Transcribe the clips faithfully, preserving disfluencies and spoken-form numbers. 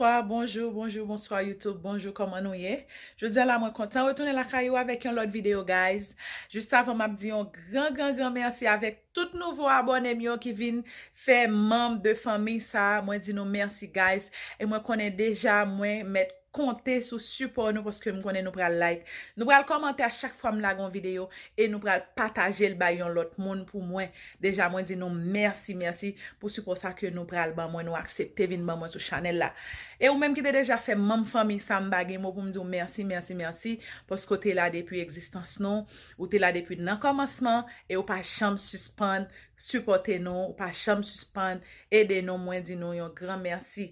Bonswa, bonjou, bonjou, bonswa YouTube, bonjou, kòman nou ye? Jodi a la, mwen kontan retounen lakay ou avèk yon lòt videyo, guys. Jis avan, m ap di yon gran, gran, gran mèsi avèk tout nouvo abòne m yo ki vin fè manm de fanmi sa. Mwen di nou mèsi, guys. E mwen konnen deja, mwen mèt konte sou sipò nou paske m konnen nou pral like. Nou pral kòmante a chak fwa m lage yon videyo e nou pral pataje l bay yon lòt moun pou mwen. Deja, mwen di nou mèsi, mèsi pou sipò sa ke nou pral ban mwen, nou aksepte vin ban mwen sou chanèl la. E ou menm ki te deja fè manm fanmi sa, m pa gen mo pou m di w mèsi, mèsi, mèsi, paske w te la depi egzistans nou, ou te la depi nan kòmansman, e ou pa janm sispann sipòte nou, ou pa janm sispann ede nou, mwen di nou yon gran mèsi.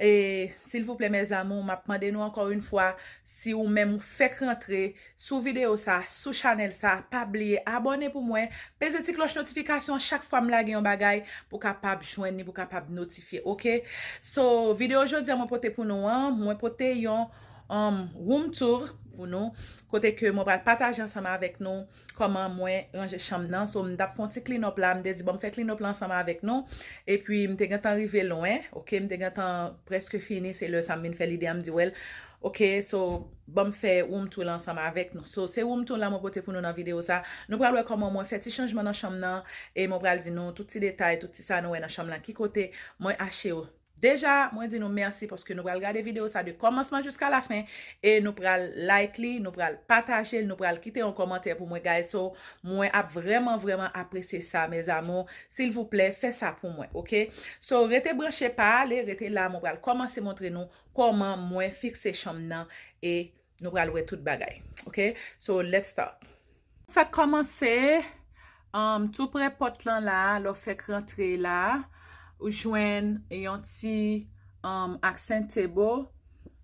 E, silvouplè, mes amours, m ap mande nou ankò yon fwa, si ou menm ou fèk rantre sou videyo sa, sou chanèl sa, pa bliye abòne pou mwen, peze ti klòch notifikasyon chak fwa m lage yon bagay pou kapab jwenn li, pou kapab notifye, oke? So, videyo jodi a mwen pote pou nou an, mwen pote yon um, room tour pou nou, kote ke mwen pral pataje ansanm avèk nou kòman mwen ranje chanm nan. So, m t ap fè yon ti clean up la, m te di, bon, m fè clean up la ansanm avèk nou. Epi, m te gentan rive lwen, oke, m te gentan prèske fini, se lè sa m vin fè lide a, m di, well, oke, so, bon, m fè room tour la ansanm avèk nou. So, se room tour la mwen pote pou nou nan videyo sa. Nou pral wè kòman mwen fè ti chanjman nan chanm nan, e mwen pral di nou tout ti detay, tout ti sa nou wè nan chanm lan, ki kote mwen achte yo. Deja, mwen di nou mèsi paske nou pral gade videyo sa de kòmansman jiska lafen e nou pral like li, nou pral pataje l, nou pral kite yon kòmantè pou mwen, guys. So, mwen ap vrèman, vrèman apresye sa, mes amours. Silvouplè, fè sa pou mwen, oke? So, rete branche, pa ale, rete la, mwen pral kòmanse montre nou kòman mwen fikse chanm nan e nou pral wè tout bagay, oke? So, let's start. Fèk kòmanse, um, tou pre pòt lan la, lè w fèk rantre la, ou jwenn yon ti, um, accent table.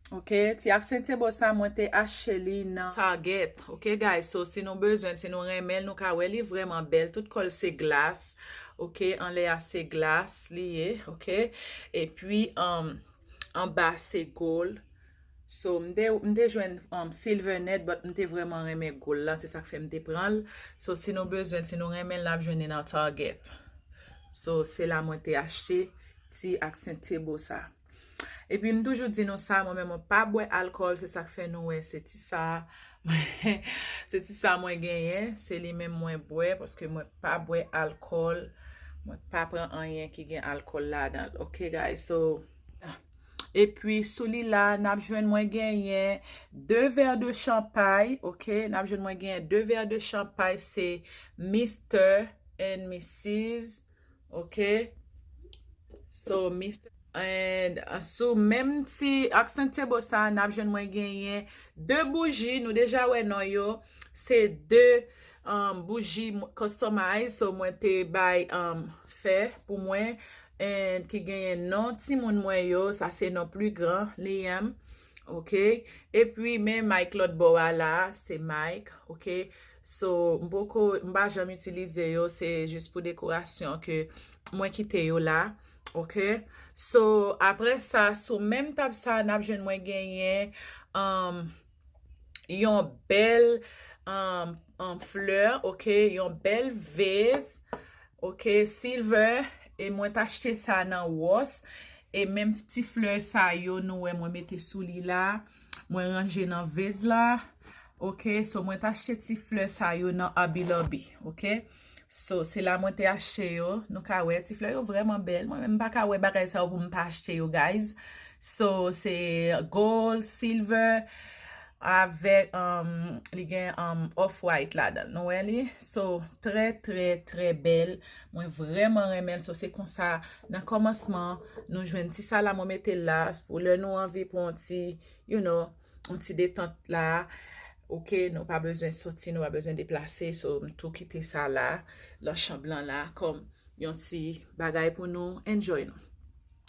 Oke, ti accent table sa, mwen te achte li nan Target. Oke, guys, so si nou bezwen, si nou renmen l, nou ka wè li vrèman bèl. Tout kò l se glas. Oke, anlè a se glas li ye. Oke, epi, um, anba se gold. So, m te, m te jwenn, um, silver nèt, but m te vrèman renmen gold lan, se sa k fè m te pran l. So, si nou bezwen, si nou renmen l, n ap jwenn li nan Target. So, se la mwen te achte ti accent table sa. Epi m toujou di nou sa, mwen menm mwen pa bwè alkòl, se sa k fè nou wè se ti sa, se ti sa mwen genyen, se li menm mwen bwè, paske mwen pa bwè alkòl, mwen pa pran anyen ki gen alkòl ladan l. Oke, guys, so, epi sou li la, n ap jwenn mwen genyen de vè de chanpay, oke, n ap jwenn mwen genyen de vè de chanpay, se Mister and Missus, oke? So, Mister and, uh, sou menm ti accent table sa, n ap jwenn mwen genyen de bouji, nou deja wè non yo, se de, um, bouji m-, customize, so mwen te bay, um, fè pou mwen, and ki genyen non timoun mwen yo, sa se non pli gran, Liam, oke? Epi men Mike lòt bò a la, se Mike, oke? So, m poko, m pa janm itilize yo, se jis pou dekorasyon ke mwen kite yo la, oke? So, apre sa, sou menm tab sa, n ap jwenn mwen genyen, um, yon bèl, um, um, flè, oke? Yon bèl vez, oke? Silver, e mwen t achte sa nan Ross. E menm ti flè sa yo, nou wè mwen mete sou li la, mwen ranje nan vez la. Oke, so mwen t achte ti flè sa yo nan Hobby Lobby, oke? So, se la mwen te achte yo. Nou ka wè, ti flè yo vrèman bèl. Mwen menm, m pa ka wè bagay sa yo pou m pa achte yo, guys. So, se gold, silver, Avèk um, li gen um, off white ladan l. Nou wè li? So, trè, trè, trè bèl. Mwen vrèman renmen l. So, se konsa, nan kòmansman, nou jwenn ti sa la, mwen mete l la. Pou lè nou anvi pou yon ti, you know, yon ti detant la. Ok, nou pa bezwen soti, nou pa bezwen deplase. So, m tou kite sa la, nan chanm lan la, kòm yon ti bagay pou nou enjoy nou.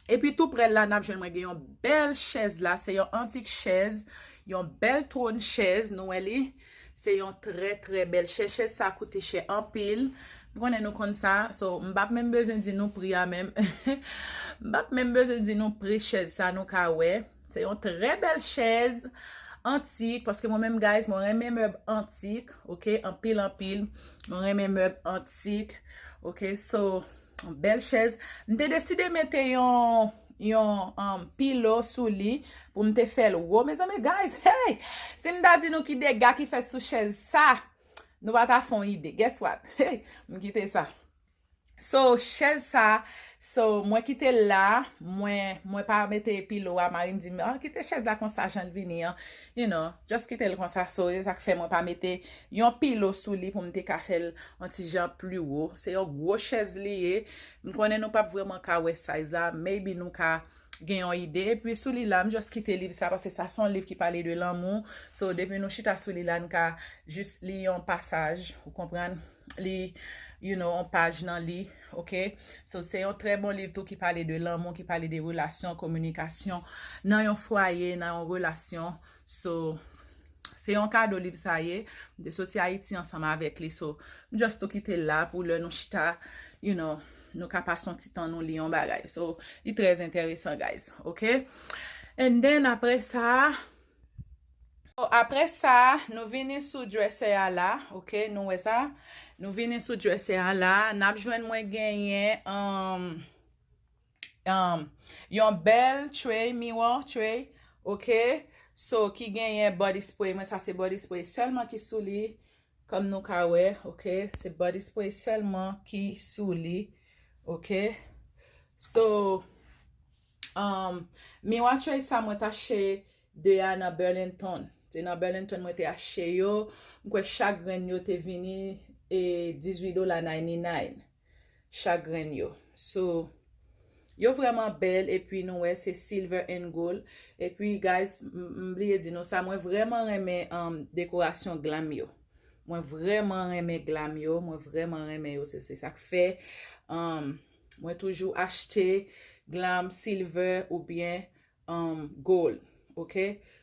Epi tou prè la, n ap jwenn mwen gen yon bèl chèz la. Se yon antik chèz, yon bèl twòn chèz, nou wè li. Se yon trè, trè bèl chèz. Chèz sa koute chè anpil. M konnen nou konn sa. So, m p ap menm bezwen di nou pri a menm. M p ap menm bezwen di nou pri chèz sa, nou ka wè. Se yon trè bèl chèz antik, paske mwen menm, guys, mwen renmen mèb antik, ok? Anpil, anpil. Mwen renmen mèb antik, ok? So, yon bèl chèz. M te deside mete yon, yon um, pilo sou li pou m te fè l wo. Mezanmi, guys, hey! Si m ta di nou ki dega ki fèt sou chèz sa, nou pa ta fè yon ide. Guess what? Hey! M kite sa. So, chèz sa, so, mwen kite l la, mwen, mwen pa mete pilo a, mari m di m, ah, kite chèz la konsa jan l vini an, you know, just kite l konsa, so, se sa k fè mwen pa mete yon pilo sou li pou m te ka fè l yon ti jan pli wo. Se yon gwo chèz li ye, m konnen nou p ap vrèman ka wè size la, maybe nou ka gen yon ide, epi sou li la, m just kite liv sa, paske sa se yon liv ki pale de lanmou, so, depi nou chita sou li la, n ka jis li yon pasaj, ou konprann? Li, you know, yon paj nan li, ok? So, se yon trè bon liv tou ki pale de lanmou, ki pale de relasyon, kominikasyon, nan yon fwaye, nan yon relasyon. So, se yon kado liv sa ye. M te soti Ayiti ansanm avèk li. So, m just tou kite l la pou lè nou chita, you know, nou ka pase yon ti tan nou li yon bagay. So, li trè enteresan, guys, ok? And then, apre sa, So, apre sa, nou vini sou dresser a la, ok, nou wè sa? Nou vini sou dresser a la, n ap jwenn mwen genyen um, um, yon bèl tray, mirror tray, ok? So, ki genyen body spray, mwen sa se body spray sèlman ki sou li, kòm nou ka wè, ok? Se body spray sèlman ki sou li, ok? So, um, mirror tray sa mwen t achte de a nan Burlington. Se nan Burlington mwen te achte yo. M kwè chak grenn yo te vini e dizuit dola ninety-nine. Chak grenn yo. So, yo vrèman bèl epi nou wè se silver and gold. Epi, guys, m, m bliye di nou sa, mwen vrèman renmen um, dekorasyon glam yo. Mwen vrèman renmen glam yo. Mwen vrèman renmen yo. Se, se sa k fè um, mwen toujou achte glam silver oubyen um, gold, ok?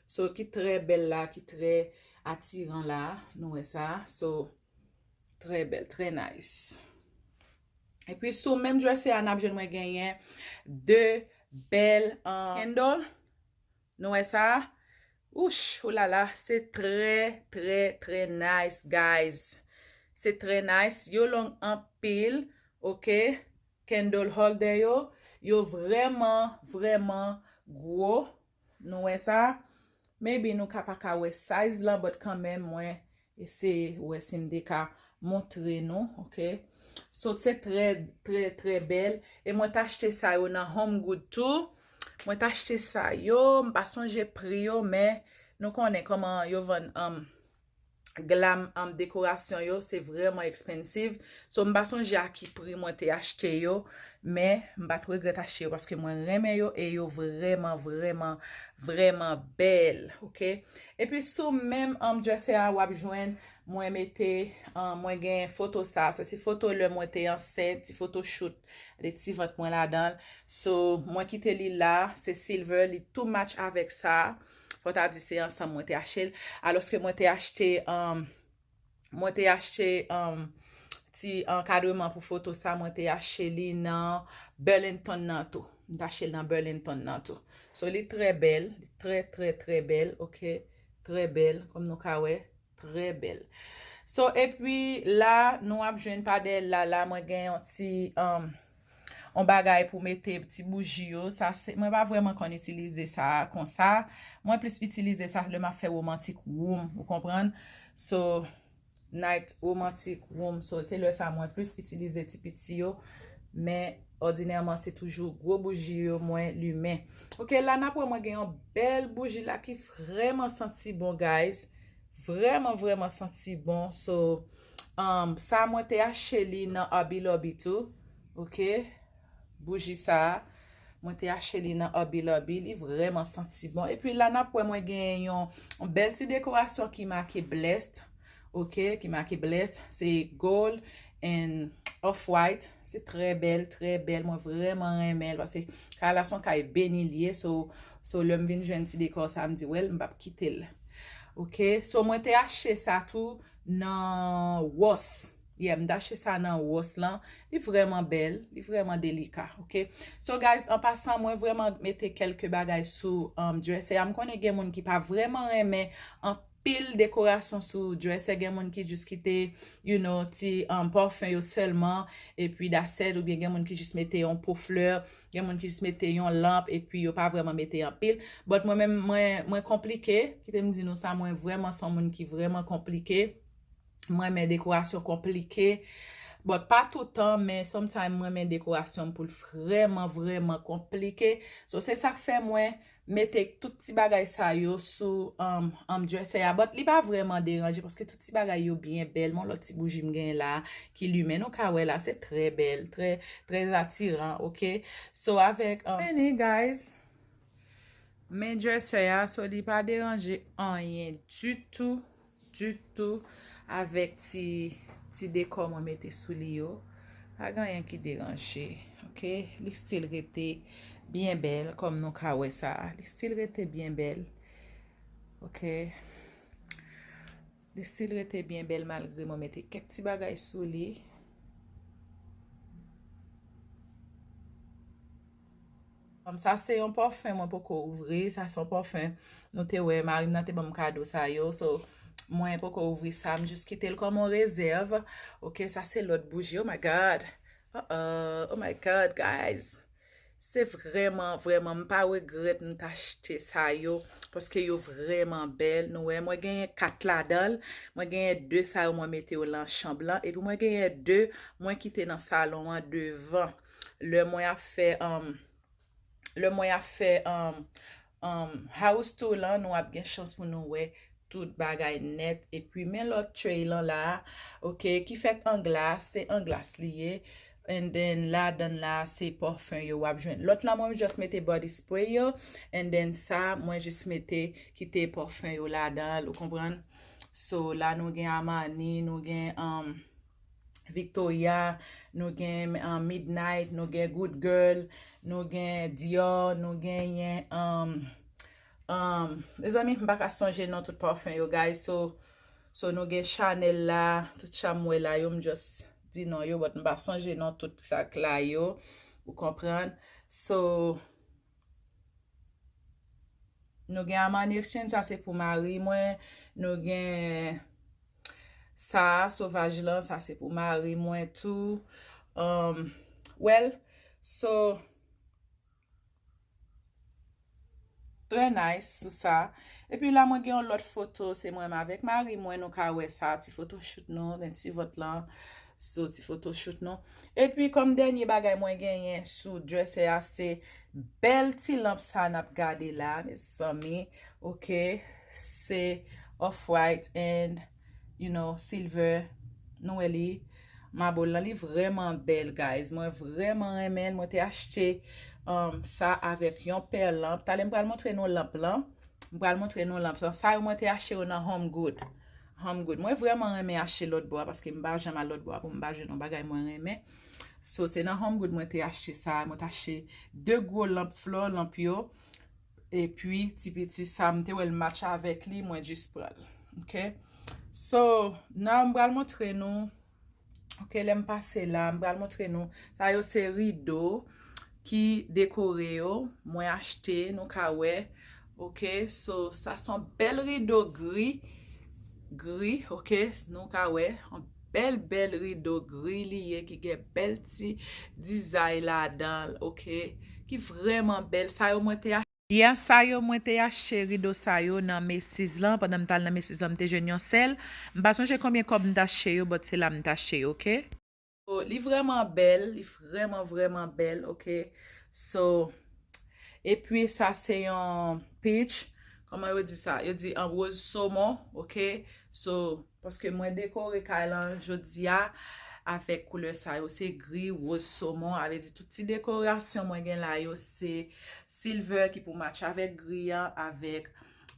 So, ki trè bèl la, ki trè atiran la, nou wè sa. So, trè bèl, trè nice. Epi sou menm dresser a, n ap jwenn mwen genyen de bèl um, candle. Nou wè sa? Ouch, oulala, se trè, trè, trè nice, guys. Se trè nice. Yo long anpil, ok? Candle holder yo, yo vrèman, vrèman gwo. Nou wè sa? Maybe nou ka pa ka wè size lan, but kanmenm mwen eseye wè si m te ka montre nou, ok? So, se trè, trè, trè bèl. E mwen t achte sa yo nan Home Good tou. Mwen t achte sa yo, m pa sonje pri yo, men nou konnen kòman yo vann um, glam um, dekorasyon yo, se vrèman expensive. So, m pa sonje a ki pri mwen te achte yo, men m pa t regrèt achte yo paske mwen renmen yo e yo vrèman, vrèman, vrèman bèl, ok? Epi sou menm um, dresser a w ap jwenn, mwen mete, um, mwen gen foto sa, sa se foto lè mwen te ansent, ti foto shoot, de ti vant mwen ladan l. So, mwen kite li la, se silver, li tou match avèk sa. Fò ta di se ansanm mwen te achte l. Alòske mwen te achte, um, mwen te achte um, ti ankadreman pou foto sa, mwen te achte li nan Burlington nan tou. Mwen te achte l nan Burlington nan tou. So, li trè bèl, li trè, trè, trè bèl, ok? Trè bèl, kòm nou ka wè, trè bèl. So, epi la, nou ap jwenn pa dèyè la, la, mwen gen yon ti, um, yon bagay pou mete ti bouji yo. Sa se, mwen pa vrèman konn itilize sa konsa. Mwen plis itilize sa lè m ap fè romantic room, ou konprann? So, night romantic room. So, se lè sa mwen plis itilize ti piti yo. Men òdinèman se toujou gwo bouji yo mwen limen. Ok, la n ap wè mwen gen yon bèl bouji la ki vrèman santi bon, guys. Vrèman, vrèman santi bon. So, um, sa mwen te achte li nan Hobby Lobby tou. Ok, bouji sa a. Mwen te achte li nan Hobby Lobby. Li vrèman santi bon. Epi la n ap wè mwen gen yon, yon bèl ti dekorasyon ki make blessed. Ok, ki make blessed. Se gold and off-white. Se trè bèl, trè bèl. Mwen vrèman renmen l paske kay la se yon kay beni li ye. So, so lè m vin jwenn ti dekò sa, m di, well, m p ap kite l. Ok, so mwen te achte sa tou nan Ross. Yeah, m t achte sa nan Ross lan. Li vrèman bèl, li vrèman delika, ok? So, guys, an pasan, mwen vrèman mete kèlke bagay sou, um, dresser a. M konnen gen moun ki pa vrèman renmen anpil dekorasyon sou dresser. Gen moun ki jis kite, you know, ti, um, parfum yo sèlman, epi that's it, oubyen gen moun ki jis mete yon po flè, gen moun ki jis mete yon lanp, epi yo pa vrèman mete anpil. But mwen menm, mwen, mwen konplike, kite m di nou sa, mwen vrèman se yon moun ki vrèman konplike. Mwen renmen dekorasyon konplike. But pa toutan, men sometimes mwen renmen dekorasyon pou l vrèman, vrèman konplike. So, se sa k fè mwen mete tout ti bagay sa yo sou, um, um, dresser a. But li pa vrèman deranje paske tout ti bagay yo byen bèl. Yon lòt ti bouji m gen la ki limen. Nou ka wè la, se trè bèl, trè, trè atiran, ok? So, avèk, um, fini, guys. Men dresser a, so li pa deranje anyen ditou, ditou avèk ti, ti dekò mwen mete sou li yo. Pa gen anyen ki deranje, ok? Li still rete byen bèl, kòm nou ka wè sa. Li still rete byen bèl, ok? Li still rete byen bèl malgre mwen mete kèk ti bagay sou li. Sa se yon parfum mwen poko ouvri. Sa se yon parfum nou te wè, mari m nan te ban m kado sa yo. So, mwen poko ouvri sa, m jis kite l kòm yon rezèv. Ok, sa se lòt bouji. Oh my God. Uh-oh. Oh my God, guys. Se vrèman, vrèman, m pa regrèt m t achte sa yo, paske yo vrèman bèl. Nou wè, mwen genyen kat ladan l. Mwen genyen de sa yo, mwen mete yo lan chanm lan. Epi mwen genyen de, mwen kite nan salon an devan. Lè mwen ap fè, um, lè mwen ap fè, um, um, house tour lan, nou ap gen chans pou nou wè tout bagay nèt. Epi men lòt tray lan la, ok, ki fèt an glas, se an glas li ye. And then ladan la, se parfum yo w ap jwenn. Lòt la, mwen just mete body spray yo. And then sa, mwen just mete, kite parfum yo ladan l, ou konprann? So, la nou gen Armani, nou gen, um, Victoria, nou gen, um, Midnight, nou gen Good Girl, nou gen Dior, nou genyen, um, um, mezanmi, m pa ka sonje non tout parfum yo, guys. So, so nou gen Chanel la, tout sa m wè la yo, m just di non yo, but m pa sonje non tout sa k la yo, ou konprann? So, nou gen Armani Exchange, sa se pou mari mwen. Nou gen sa, Sauvage lan, sa se pou mari mwen tou. Um, well, so, trè nice sou sa. Epi la, mwen gen yon lòt foto, se mwen menm avèk mari mwen, nou ka wè sa, ti photoshoot nou, men ti vant lan. So, ti photoshoot nou. Epi, kòm dènye bagay mwen genyen sou dresser a, se bèl ti lanp sa n ap gade la, mezanmi. Ok, se off-white and, you know, silver. Nou wè li, mabòl lan, li vrèman bèl, guys. Mwen vrèman renmen l. Mwen te achte, um, sa avèk yon pè lanp. Talè m pral montre nou lanp lan. M pral montre nou lanp lan. Sa yo mwen te achte yo nan Home Good. Home Good. Mwen vrèman renmen achte lòt bò a paske m pa janm al lòt bò a pou m pa jwenn yon bagay mwen renmen. So, se nan Home Good mwen te achte sa. Mwen te achte de gwo lanp flò, lanp yo. Epi, ti piti sa, m te wè l match avèk li, mwen jis pran l. Ok? So, now m pral montre nou. Ok, lè m pase la, m pral montre nou. Sa yo se rido ki dekore yo. Mwen achte, nou ka wè. Ok, so, sa se yon bèl rido gri. Gri, ok, nou ka wè. Yon bèl, bèl rido gri li ye ki gen bèl ti dizay ladan l, ok. Ki vrèman bèl. Sa yo mwen te achte. Yeah, sa yo mwen te achte rido sa yo nan Macy's lan. Pandan m t al nan Macy's lan, m te jwenn yon sèl. M pa sonje konbyen kòb m t achte yo, but se la m t achte yo, ok? So, li vrèman bèl, li vrèman, vrèman bèl, ok? So, epi sa se yon peach, kòman yo di sa? Yo di an rose saumon, ok? So, paske mwen dekore kay lan jodi a avèk koulè sa yo, se gri, rose saumon, avè di tout ti dekorasyon mwen gen la yo, se silver ki pou match avèk gri an, avèk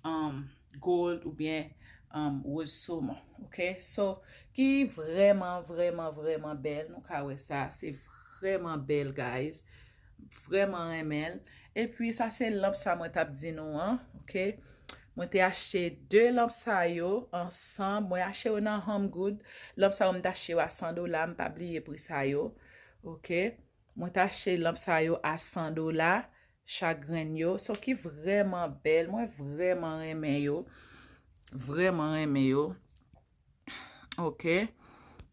um, gold oubyen um, rose saumon, ok? So, ki vrèman, vrèman, vrèman bèl, nou ka wè sa, se vrèman bèl, guys. Vrèman renmen l. Epi, sa se lanp sa mwen t ap di nou an, ok? Mwen te achte de lanp sa yo ansanm. Mwen achte yo nan Home Good. Lanp sa yo m t achte yo a san dola. M pa bliye pri sa yo. Ok? Mwen t achte lanp sa yo a san dola chak grenn yo. So ki vrèman bèl. Mwen vrèman renmen yo. Vrèman renmen yo. Ok.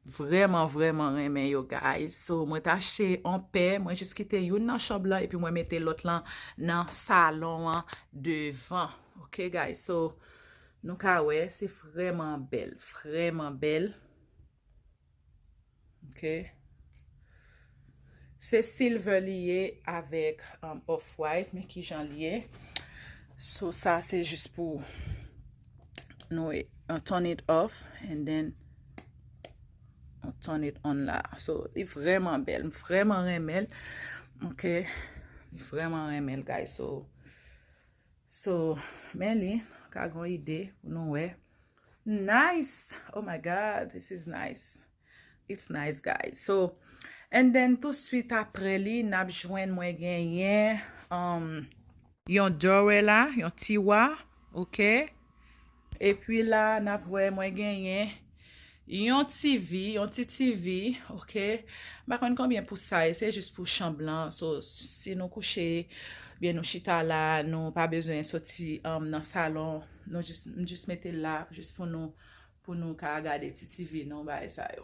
Vrèman, vrèman renmen yo, guys. So, mwen t achte yon pè. Mwen jis kite youn nan chanm lan epi mwen mete lòt lan nan salon an devan. Ok, guys. So, nou ka wè, se vrèman bèl. Vrèman bèl. Ok. Se silver li ye avèk um, off-white, men ki jan li ye. So, sa se jis pou nou uh, turn it off and then uh, turn it on la. So, li vrèman bèl, m vrèman renmen l. Ok. Li vrèman renmen l, guys. So, so, men li, ka gon ide pou nou wè. Nice! Oh my God, this is nice. It's nice, guys. So, and then, tou swit apre li, n ap jwenn mwen genyen um, yon drawer la, yon tiwa, ok? Epi la, n ap wè mwen genyen yon T V, yon ti T V, ok? M pa konn konbyen pou sa ye, se jis pou chanm lan. So, si nou kouche, byen nou chita la, nou pa bezwen soti um, nan salon. Nou jis, m jis mete l la, jis pou nou, pou nou ka gade ti T V nou, bagay sa yo.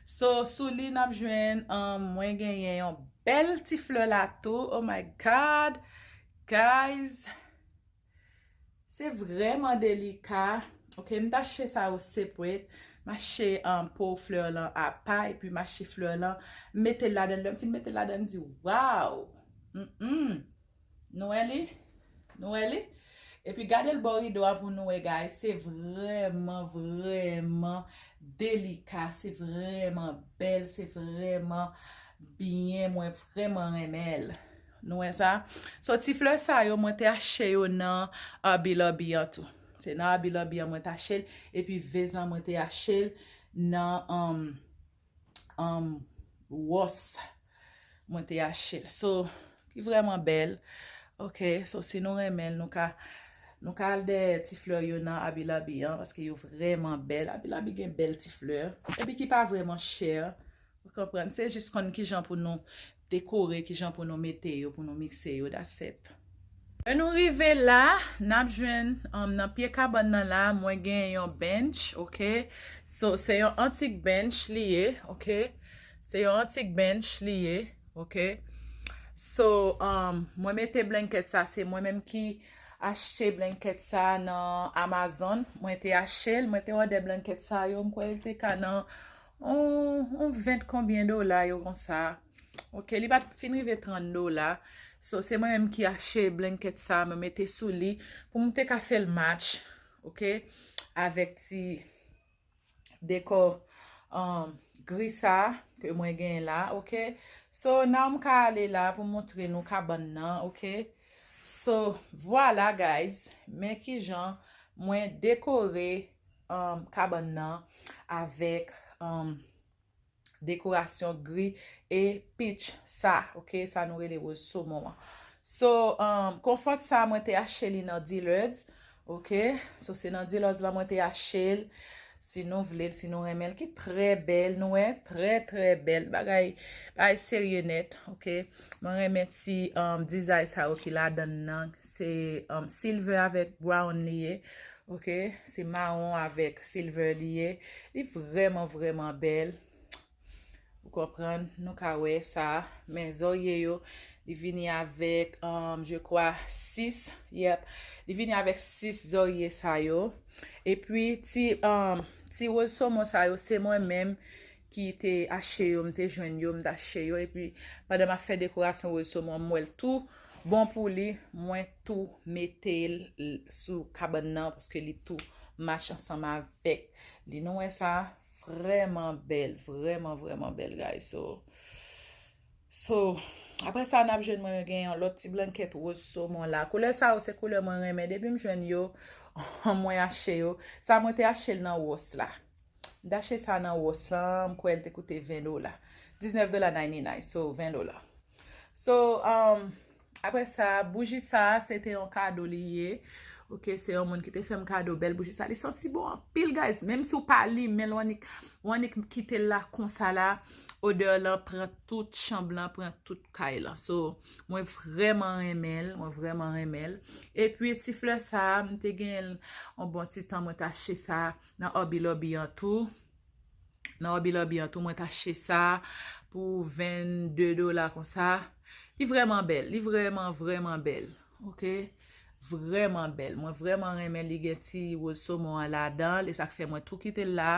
So, sou li n ap jwenn, um, mwen genyen yon bèl ti flè la tou. Oh my God! Guys, se vrèman delika. Ok, m ta achte sa yo separate. M achte um, po flè lan apa, epi m achte flè lan, m mete l ladan. Lè m fin mete l ladan, m di, wow! Mm-mm. Nou wè li? Nou wè li? Epi gade l bò rido a pou nou wè, guys. Se vrèman, vrèman delika. Se vrèman bèl. Se vrèman byen. Mwen vrèman renmen l. Nou wè sa? So, ti flè sa yo, mwen te achte yo nan Hobby Lobby an tou. Se nan Hobby Lobby an mwen te achte l. Epi vez lan, mwen te achte l nan um, um, Ross. Mwen te achte l. So, ki vrèman bèl. Ok, so si nou renmen l, nou ka, nou ka al dèyè ti flè yo nan Hobby Lobby an, paske yo vrèman bèl. Hobby Lobby gen bèl ti flè. Epi ki pa vrèman chè. Ou konprann? Se jis konn kijan pou nou dekore, kijan pou nou mete yo, pou nou mikse yo, that's it. Lè nou rive la, n ap jwenn um, nan pye kabann nan la, mwen gen yon bench, ok? So, se yon antik bench li ye, ok? Se yon antik bench li ye, ok? So, um, mwen mete blanket sa, se mwen menm ki achte blanket sa nan Amazon. Mwen te achte l, mwen te òdè blanket sa yo, m kwè l te ka nan yon, yon ven konbyen dola yo konsa. Ok, li pa t fin rive trant dola. So, se mwen menm ki achte blanket sa, mwen mete sou li pou m te ka fè l match, ok, avèk ti dekò um, gri sa ke mwen gen la, ok. So, now m ka ale la pou montre nou kabann nan, ok. So, vwala, guys, men kijan mwen dekore um, kabann nan avèk um, dekorasyon gri e peach sa, ok, sa nou rele rose saumon an. So, um, Comfort sa mwen te achte li nan Dillard's, ok, so se nan Dillard's la mwen te achte l, si nou vle l, si nou renmen l, ki trè bèl, nou wè, trè, trè bèl, bagay, bagay serye nèt, ok, mwen renmen ti um, dizay sa yo ki ladan l nan, se um, silver avèk brown li ye, ok, se mawon avèk silver li ye, li vrèman, vrèman bèl. Ou konprann? Nou ka wè sa. Men zòrye yo, li vini avèk, um, je crois, sis. Yep. Li vini avèk sis zòrye sa yo. Epi, ti, um, ti rose saumon sa yo, se mwen menm ki te achte yo, m te jwenn yo, m t achte yo, epi pandan m ap fè dekorasyon woz somon, m wè l tou bon pou li, mwen tou mete l sou kabann nan, paske li tou match ansanm avèk li. Nou wè sa, vrèman bèl, vrèman, vrèman bèl, guys. So, so, apre sa, n ap jwenn mwen gen yon lòt ti blankèt woz somon la. Koulè sa yo, se koulè mwen renmen. Depi m jwenn yo, mwen achte yo. Sa, mwen te achte l nan Ross la. M t achte sa nan Ross lan, m kwè l te koute ven dola. Diznèf dola ninety-nine, so ven dola. So, um, apre sa, bouji sa, se te yon kado li ye. Ok, se yon moun ki te fè m kado bèl bouji sa. Li santi bon anpil, guys. Menm si w pa limen l, w annik, w annik kite l la konsa la, odè lan pran tout chanm lan, pran tout kay lan. So, mwen vrèman renmen l, mwen vrèman renmen l. Epi, ti flè sa, m te gen l yon bon ti tan, mwen t achte sa nan Hobby Lobby an tou. Nan Hobby Lobby an tou, mwen t achte sa pou vennde dola konsa. Li vrèman bèl, li vrèman, vrèman bèl. Ok? Vrèman bèl. Mwen vrèman renmen li gen ti woz somon an ladan l. E sa k fè mwen tou kite l la.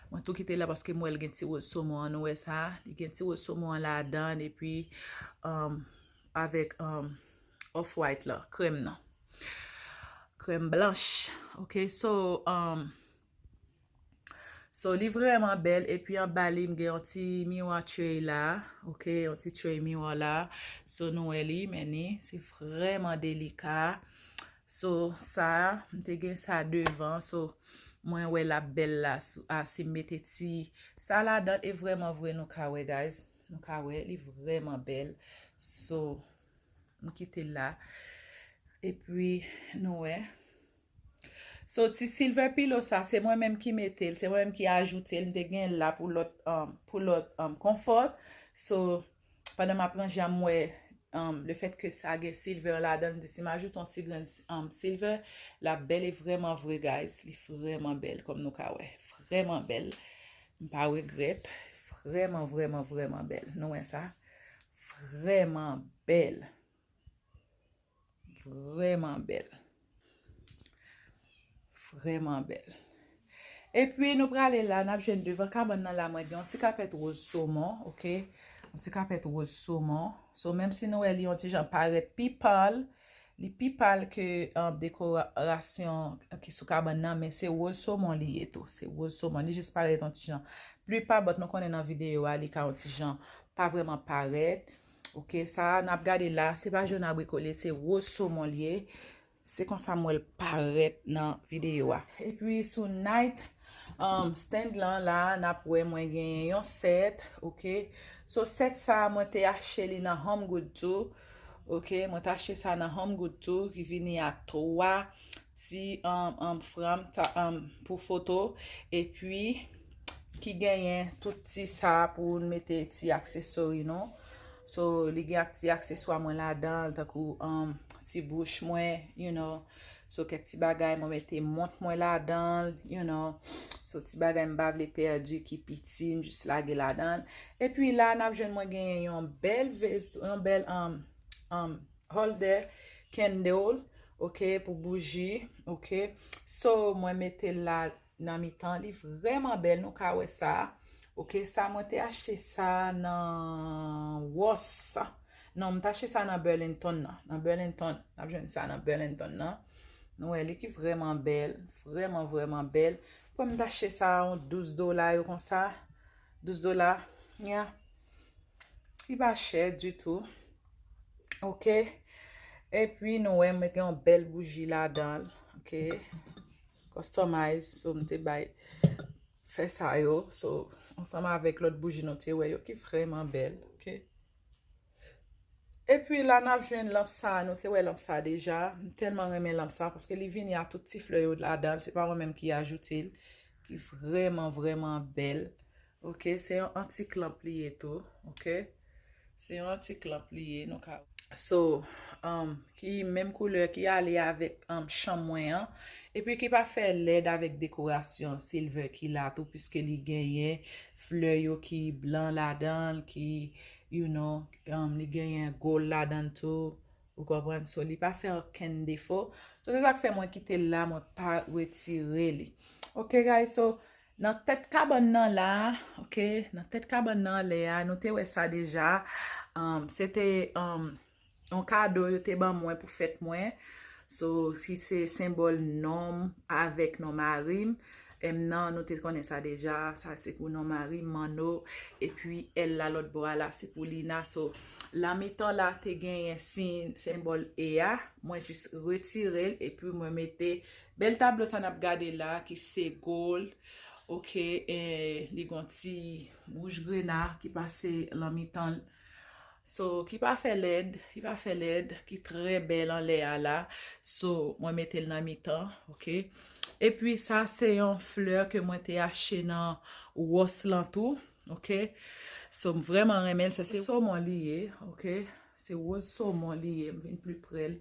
Mwen tou kite l la paske m wè l gen ti woz somon an. Nou wè sa? Li gen ti woz somon an ladan l. Epi, um, avèk, um, off-white la, krèm nan. Krèm blanch. Ok, so, um, so, li vrèman bèl. Epi anba li, m gen yon ti miwa tray la. Ok, yon ti tray miwa la. So, nou wè li, men li, se vrèman delika. So, sa, m te gen sa devan. So, mwen wè l ap bèl la. Sou, a, si m mete ti, sa ladan, e vrèman vre, nou ka wè, guys. Nou ka wè, li vrèman bèl. So, m kite l la. Epi, nou wè. So, ti silver pillow sa, se mwen menm ki mete l, se mwen menm ki ajoute l. M te gen l la pou lòt, um, pou lòt, um, confort. So, pandan m ap ranje a, m wè, um, le fèt ke sa gen silver ladan l, m di si m ajoute yon ti grenn, um, silver, l ap bèl e vrèman vre, guys. Li vrèman bèl, kòm nou ka wè. Vrèman bèl. M pa regrèt. Vrèman, vrèman, vrèman bèl. Nou wè sa? Vrèman bèl. Vrèman bèl. Vrèman bèl. Epi nou prale la, n ap jwenn devan kabann nan la, mwen gen yon ti kapèt woz somon, ok? Yon ti kapèt woz somon. So, menm si nou wè li yon ti jan parèt pi pal, li pi pal ke, um, dekorasyon ki sou kabann nan, men se woz somon li ye tou. Se woz somon. Li jis parèt yon ti jan pli pal, but nou konnen nan videyo a, li ka yon ti jan pa vrèman parèt. Ok, sa a, n ap gade la, se pa jòn abriko li ye, se woz somon li ye. Se konsa m wè l parèt nan videyo a. Epi sou night, um, stand lan la, n ap wè mwen gen yon sèt, ok. So, sèt sa a, mwen te achte li nan Home Goods tou. Ok, mwen te achte sa nan Home Goods tou, ki vini a twa ti, um, um, frame, ta, um, pou foto. Epi, ki genyen tout ti sa pou n mete ti aksesori nou. So, li gen ak ti akseswa mwen ladan l, tankou, um, ti bouch mwen, you know. So, kèk ti bagay, mwen mete mont mwen ladan l, you know. So, ti bagay m pa vle pèdi ki piti, m jis lage ladan l. Epi la, n ap jwenn mwen genyen yon bèl vase, yon bèl, um, um, holder candle, ok, pou bouji, ok. So, mwen mete l la nan mitan, li vrèman bèl, nou ka wè sa. Ok, sa mwen te achte sa nan Ross. Non, m t achte sa nan Burlington nan. Nan Burlington, n ap jwenn sa nan Burlington nan. Nou wè li ki vrèman bèl, vrèman, vrèman bèl. Pou m t achte sa yon douz dola yo konsa. Douz dola, yeah. Li pa chè ditou. Ok. Epi nou wè mwen gen yon bèl bouji ladan l. Ok. Customize, so m te bay fè sa yo. So, ansanm avèk lòt bouji nou te wè yo ki vrèman bèl. Ok. Epi la n ap jwenn lanp sa, nou te wè lanp sa deja. M tèlman renmen lanp sa paske li vini a tout ti flè yo ladan l. Se pa mwen menm ki ajoute l. Ki vrèman, vrèman bèl. Ok, se yon antik lanp li ye tou. Ok. Se yon antik lanp li ye, nou ka. So, um, ki menm koulè ki ale avèk, um, chanm mwen an. Epi ki pa fè lèd avèk dekorasyon silver ki la tou, piske li genyen flè yo ki blan ladan l, ki, you know, um, li genyen gold ladan l tou. Ou konprann? So, li pa fè okenn defo. So, se sa k fè mwen kite l la, mwen pa retire li. Ok, guys, so, Nan tèt kabann nan la, ok, nan tèt kabann nan anlè a, nou te wè sa deja. Um, se te um, yon kado yo te ban mwen pou fèt mwen. So, ki se senbòl non m avèk non mari m. M nan, nou te konnen sa deja. Sa se pou non mari m, Manno. Epi L la lòt bò a la, se pou Lina. So, nan mitan la, te genyen siy senbòl E a. Mwen jis retire l, epi mwen mete bèl tablo sa n ap gade la, ki se gold. Ok, e li gon ti wouj grena ki pase nan mitan l. So, ki pa fè lèd, ki pa fè lèd, ki trè bèl anlè a la. So, mwen mete l nan mitan, ok. Epi sa se yon flè ke mwen te achte nan Ross lan tou, ok. So, m vrèman renmen l, sa se somon li ye, ok. Se woz somon li ye, m vin pli pre l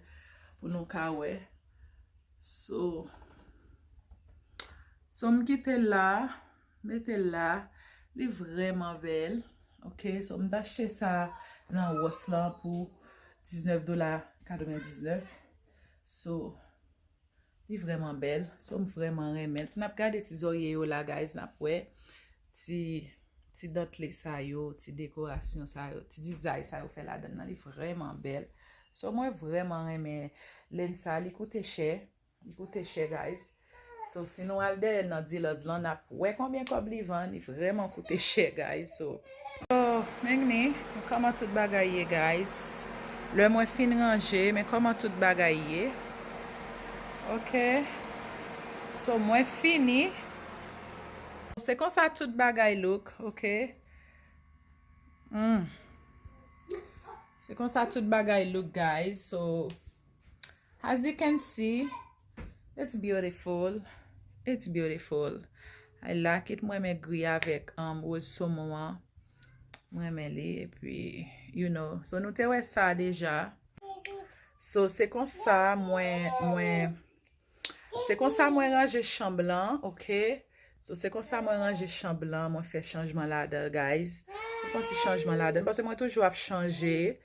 pou nou ka wè. So, so m kite l la, mete l la, li vrèman bèl. Ok, so m t achte sa nan Ross lan pou diznèf dola katrevendiznèf. So, li vrèman bèl. So, m vrèman renmen l. N ap gade ti zòrye yo la, guys, n ap wè. Ti, ti dantle sa yo, ti dekorasyon sa yo, ti dizay sa yo fè ladan nan, li vrèman bèl. So, mwen vrèman renmen lenn sa, li koute chè. Li koute chè, guys. So, si nou al dèyè nan Dilaz lan, n ap wè konbyen kòb li vann. Li vrèman koute chè, guys. So, so, men ni, men kòman tout bagay ye, guys. Lè mwen fin ranje, men kòman tout bagay ye. Ok. So, mwen fini. Se konsa tout bagay look, ok. Hmm. Se konsa tout bagay look, guys. So, as you can see, it's beautiful. It's beautiful. I like it. Mwen renmen gri avèk um, woz somon an. Mwen renmen li. Epi, you know. So, nou te wè sa deja. So, se konsa mwen, mwen, se konsa mwen ranje chanm lan, ok? So, se konsa mwen ranje chanm lan, mwen fè chanjman ladan, guys. Mwen fè yon ti chanjman ladan, paske mwen toujou ap chanje.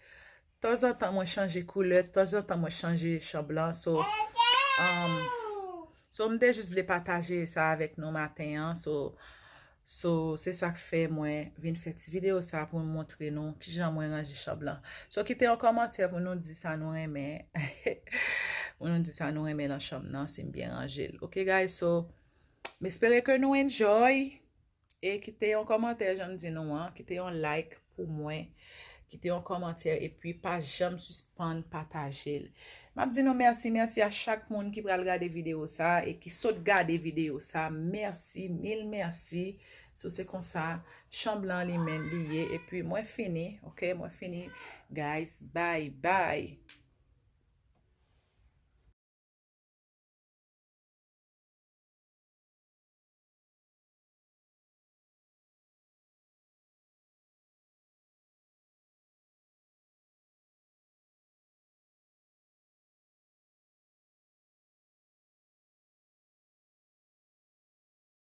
Tanzantan, mwen chanje koulè, tanzantan, mwen chanje chanm lan. So, um, so, m te jis vle pataje sa avèk nou maten an. So, so, se sa k fè mwen vin fè ti videyo sa pou m montre nou kijan mwen ranje chanm lan. So, kite yon kòmantè pou nou di sa nou renmen. Pou nou di sa nou renmen nan chanm nan, si m byen ranje l. Ok, guys, so, m espere ke nou enjoy. E kite yon kòmantè, jan m di nou an, kite yon like pou mwen, kite yon kòmantè, epi pa janm sispann pataje l. M ap di nou mèsi, mèsi a chak moun ki pral gade videyo sa e ki sot gade videyo sa. Mèsi, mil mèsi. So, se konsa, chanm lan li menm li ye, epi mwen fini, ok, mwen fini, guys, bye bye.